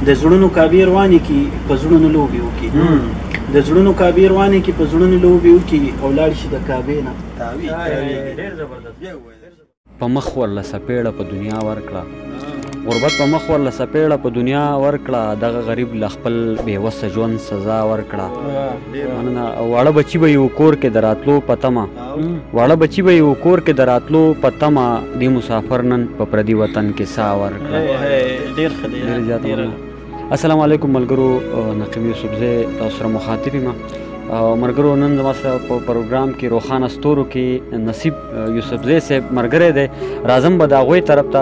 د زړونو کعبې روانې کړي په زړونو لوبې وکړي، د زړونو کعبې روانې کړي په زړونو لوبې وکړي او لاړ شي د کعبې نه. ډېر زبردست. په مخ ورله څپېړه په دنیا ورکړه، غربت په مخ ورله څپېړه په دنیا ورکړه، دغه غریب له خپل بې وسه ژوند سزا ورکړه. مننه. واړه بچي به یې و کور کې د راتلو په تمه، واړه بچي به یې و کور کې د راتلو په تمه، دې مسافر نن په پردي وطن کې سا ورکړه. ډېر ښه دی، ډېر زیاته مننه. السلام علیکم ملګرو، نقیب یوسفزی تاسو سره مخاطب یم. او ملګرو نن زما سره په پروګرام کې روښانه ستورو کې نصیب یوسفزی صاحب ملګری دی. راځم به د هغوی طرف ته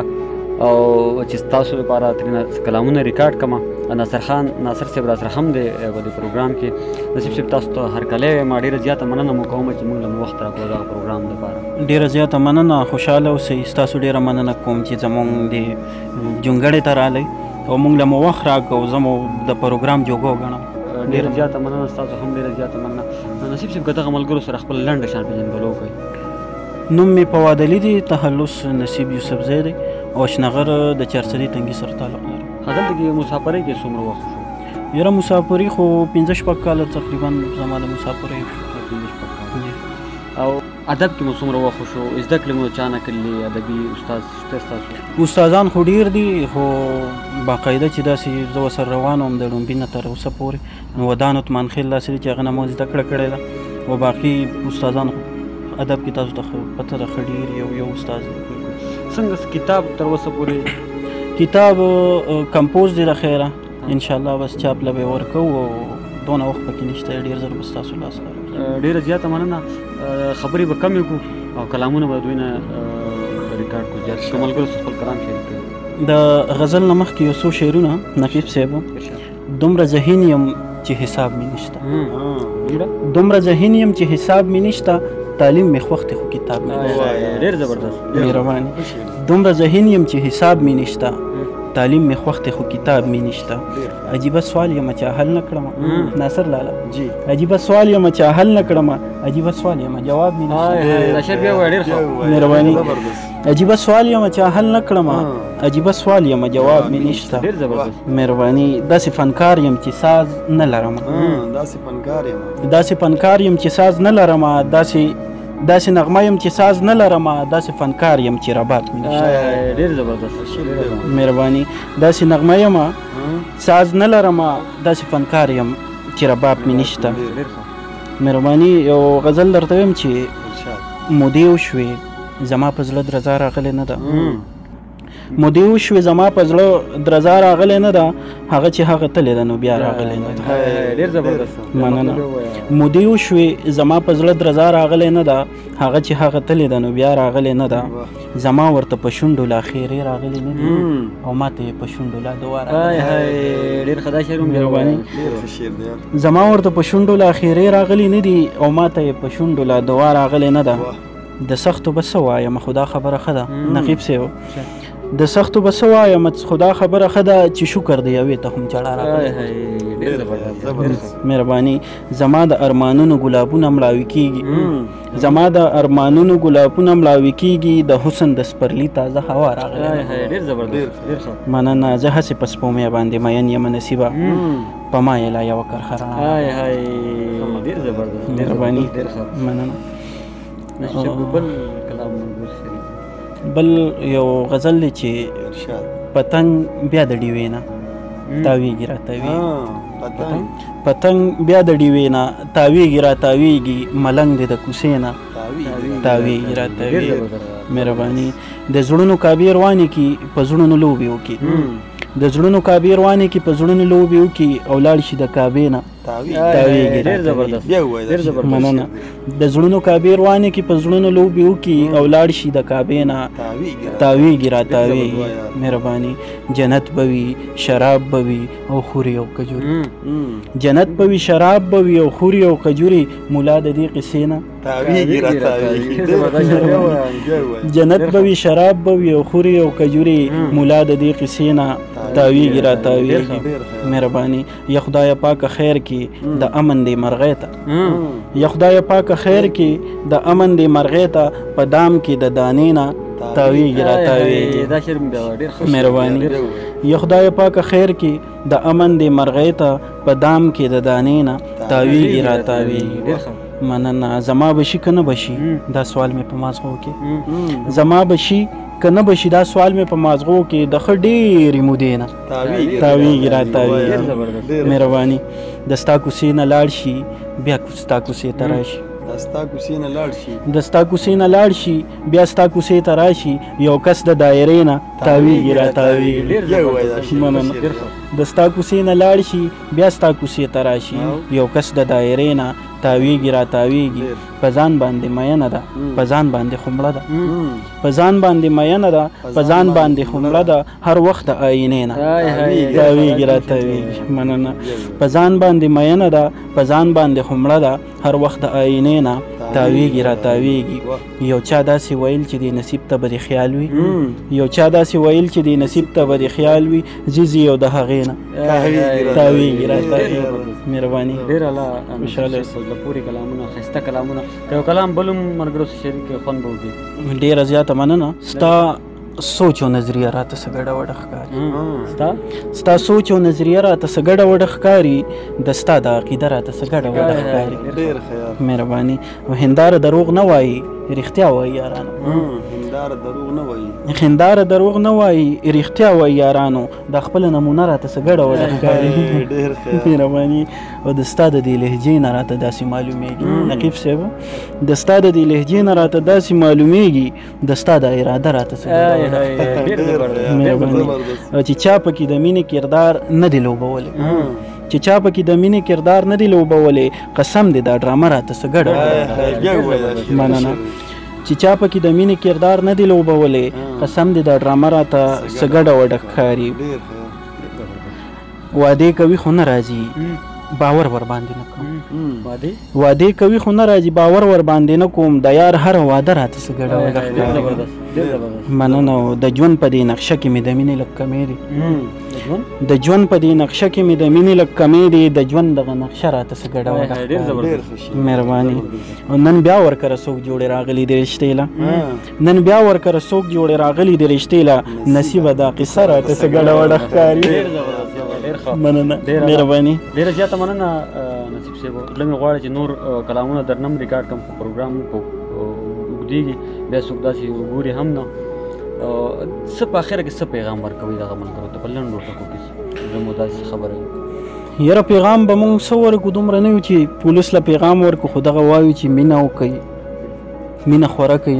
او چې ستاسو لپاره ترېنه کلامونه ریکارډ کړم. ناصر خان ناصر صاحب راسره هم دی په دې پروګرام کې. نصیب صاحب تاسو ته هرکلی وایم، ډېره زیاته مننه مو کوم چې موږ له مو وخت راکړو دغه پروګرام لپاره. ډېره زیاته مننه، خوشحاله اوسئ. ستاسو ډېره مننه کوم چې زموږ دې جونګړې ته راغلئ او موږ له مو وخت راکړ او زه مو د پروګرام جوګه وګڼم. ډېره زیاته مننه، ستاسو هم ډېره زیاته مننه. نصیب صاحب که دغه ملګرو سره خپل لنډه شان پېژندګلو وکړئ. نوم مې فواد علي دی، تخلص نصیب یوسفزی دی او شنغر د چارسدي تنګي سره تعلق لرم. دلته کې مسافرۍ کې څومره وخت شو؟ یاره مسافري خو 5 شپږ کاله تقریبا زما د مسافرۍ شو. 5 شپږ کاله. او ادب کې مو څومره وخت شو؟ زده کړې مو چا نه کړلې؟ ادبي استاد شته ستاسو؟ استادان خو ډېر دي، خو باقاعده چې داسې زه ورسره روان وم د ړومبي نه تر اوسه پورې، نو ودان عثمانخېل داسې دی چې هغه نه مو زده کړه کړې ده. او باقي استادان خو ادب کې تاسو ته پته ده ښه ډېر یو یو استاد دی. څنګه کتاب تر اوسه پورې؟ کتاب کمپوز دی د خیره، انشاءالله بس چاپ له به یې ورکوو او دونه وخت پکې نشته، ډېر زر به ستاسو لاس لرم. ډېره زیاته مننه. خبرې به کمې کړو او کلامونه به دوی نه ریکارډ کړو زیات، که ملګرو سره خپل کلام شریک کړي. د غزل نه مخکې یو څو شعرونه نقیب صاحب. دومره ذهین یم چې حساب مې نشته، دومره ذهین یم چې حساب مې نشته، تعلیم مې خوښ دی خو کتاب مې نشته. ډېر زبردست، مهرباني. دومره ذهین یم چې حساب مې نشته، تعلیم مې خوښ دی خو کتاب مې نشته. عجیبه سوال یم چې حل نه کړم ناصر لالا، عجیبه سوال یم چې حل نه کړم، عجیبه سوال یم جواب مې نشته. مهرباني. عجیبه سوال یم چې حل نه کړم، عجیبه سوال یم جواب مې نشته. مهرباني. داسې فنکار یم چې ساز نه لرم، داسې فنکار یم، داسې فنکار یم چې ساز نه لرم، داسې نغمه یم چې ساز نه لرم، داسې فنکار یم چې رباب مې نشته. ډېر زبردست، مهرباني. داسې نغمه یم ساز نه لرم، داسې فنکار یم چې رباب مې نشته. مهرباني. یو غزل درته وایم چې مودې وشوې زما په زړه درزا راغلې نه ده، مودې وشوې زما په زړه درزا راغلې نه ده، هغه چې هغه تللې ده نو بیا راغلې نه ده. ډېر زبردست، مننه. مودې وشوې زما په زړه درزا راغلې نه ده، هغه چې هغه تللې ده نو بیا راغلې نه ده، زما ورته په شونډو لا خیرې راغلې نه دي او ما ته یې په شونډو لا دعا راغلې. ډېر ښه دا شعر هم مهرباني. زما ورته په شونډو لا خیرې راغلې نه دي او ما ته یې په شونډو لا دعا راغلې نه ده. د سختو به څه وایم خو دا خبره ښه ده نقیب صاحب، د سختو به څه وایم خو دا خبره ښه ده چې شکر دی یوې ته هم ژړا راغلې. مهرباني. زما د ارمانونو ګلابونه مړاوي کېږي، زما د ارمانونو ګلابونه مړاوي کېږي، د حسن د سپرلي تازه هوا راغلې. ډېر زبردست، ډېر ښه. مننه. زه هسې په سپومې باندې مین یم نصیبه، په ما یې لا یوه کرښه رڼا. ډېر زبردست، مهرباني، مننه. بل کلام بل یو غزل دی چې پتنګ بیا د ډیوې نه تاویږي را تاویږي، پتنګ بیا د ډیوې نه تاویږي را تاویږي، ملنګ دی د کوڅې نه تاویږي را تاویږي. مهرباني. د زړونو کعبې روانې کړي په زړونو لوبې وکړي، د زړونو کعبې روانې کړي په زړونو لوبې وکړي او لاړ شي د کعبې نه تاویږي. ډېر زبردست، ډېر زبردست، مننه. د زړونو کعبې روانې کړي په زړونو لوبې وکړي او لاړ شي د کعبې نه تاویږي را تاویږي. مهرباني. جنت به وي شراب به وي او خوري او کجوري، جنت به وي شراب به وي او خوري او کجوري، مولا د دې قصې نه تاویږي را تاویږي. جنت به وي شراب به وي او خوري او کجوري، مولا د دې قصې نه تاویږي را تاویږي. مهرباني. یا خدای پاک خیر کې د امن دی مرغۍ ته، یا خدای پاک خیر کې د امن دی مرغۍ ته، په دام کې د دانې نه تاویږي را تاویږي. دا شعر ډېر ښه. مهرباني. یا خدای پاک خیر کې د امن دې مرغۍ ته په دام کې د دانې نه تاویږي را تاویږي. مننه. زما به شي که نه به شي دا سوال مې په مازغو کې، زما به شي که نه به شي دا سوال مې په مازغو کې د ښه ډېرې مودې نه تاویږي را تاویږي. مهرباني. د ستا کوڅې نه لاړ شي بیا ستا کوڅې ته راشي، د ستا کوڅې نه لاړ شي، د ستا کوڅې نه لاړ شي بیا ستا کوڅې ته راشي، یو کس د دایرې نه تاویږي را تاویږي. مننه. د ستا کوڅې نه لاړ شي بیا ستا کوڅې ته راشي، یو کس د دایرې نه تاویږي را تاویږي. په ځان باندې مینه ده، په ځان باندې خمړه ده، په ځان باندې مینه ده، په ځان باندې خمړه ده، هر وخت د آینې نه تاویږي را تاویږي. مننه. په ځان باندې مینه ده، په ځان باندې خمړه ده، هر وخت د آینې نه تاویږي را تاویږي. یو چا داسې ویل چې د نصیب ته به دې خیال وي، یو چا داسې ویل چې د نصیب ته به دې خیال وي، ځي ځي او د هغې نه تاویږي را تاویږي. مهرباني. ډېر اعلی خوشحاله زړه پورې کلامونه، ښایسته کلامونه. که یو کلام بل هم ملګرو سره شریک کړي خوند به وکړي. ډېره زیاته مننه. ستا سوچ او نظریه راته څه ګډه وډه ښکاري، ستا سوچ او نظریه راته څه ګډه وډه ښکاري، د ستا د عقیده راته څه ګډه وډه ښکاري. مهرباني. هنداره دروغ نه وایي رښتیا وایي یارانو، هنداره دروغ نه وایي، هنداره دروغ نه وایي رښتیا وایي یارانو، دا خپله نمونه راته څه ګډه وډه ښکاري. مهرباني. او د ستا د دې لهجې نه راته داسې معلومیږي نقیب صاحب، د ستا د دې لهجې نه راته داسې معلومیږي، د ستا د اراده راته څه ګډه وډه ښکاري. مهرباني. چې چا پکې د مینې کردار نه دی لوبولی، چې چا پکې د مینې کردار نه دی لوبولی، قسم دی دا ډرامه راته څه ګډه وډه. مننه. چې چا پکې د مینې کردار نه دی لوبولی، قسم دی دا ډرامه راته څه ګډه وډه ښکاري. وعدې کوي خو نه راځي، باور ور باندې نه کوم، وعدې کوي خو نه راځي، باور ور باندې نه کوم، د یار هره وعده راته څه ګډه وډه ښکاري. مننه. د ژوند په دې نقشه کې مې د مینې لږ کمې دی، د ژوند په دې نقشه کې مې د مینې لږ کمې دی، د ژوند دغه نقشه راته څه ګډه وډه ښکاري. مهرباني. نن بیا ورکره څوک جوړې راغلي دي رشتې له، نن بیا ورکره څوک جوړې راغلي دي رشتې له، نصیبه دا قصه راته څه ګډه وډه ښکاري. مننه. مهرباني. ډېره زیاته مننه نصیب صاحب. زړه مې غواړي چې نور کلامونه درنه هم ریکارډ کړم، خو پروګرام اوږدېږي، بیا څوک داسې وګوري هم نه. څه په اخره کې څه پیغام ورکوي دغه ملګرو ته په لنډو ټکو کې؟ زه مو داسې خبره وي. یاره پیغام به موږ څه ورکړو، دومره نه یو چې پولیس له پیغام ورکړو، خو دغه وایو چې مینه وکړئ، مینه خوره کړئ،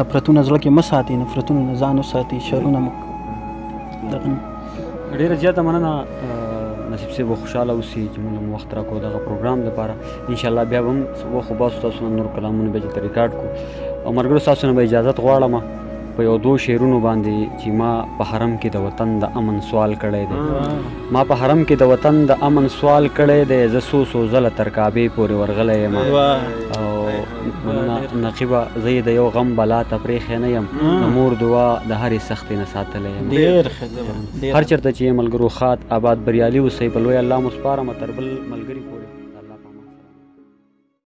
نفرتونه زړه کې مه ساتئ، نفرتونه نه ځان وساتئ، شرونه مه کوئ. ډېره زیاته مننه نصیب صاحب، خوشحاله اوسئ چې موږ مو وخت راکړو دغه پروګرام لپاره. انشاءالله بیا به هم وخت وباسو تاسو نه نور کلامونه بیا چېرته ریکارډ کړو. او ملګرو ستاسو نه به اجازت غواړم په یو دوو شعرونو باندې چې ما په حرم کې د وطن د امن سوال کړی دی، ما په حرم کې د وطن د امن سوال کړی دی، زه څو څو ځله تر کعبې پورې ورغلی یم. او مننه نقیبه، زه یې د یو غم بلا ته پرېښی نه یم، د مور دعا د هرې سختې نه ساتلی یم. ډېر ښه، هر چېرته چې یې ملګرو ښاد آباد بریالي اوسئ. په لوی الله مو سپارم، تر بل ملګري پورې.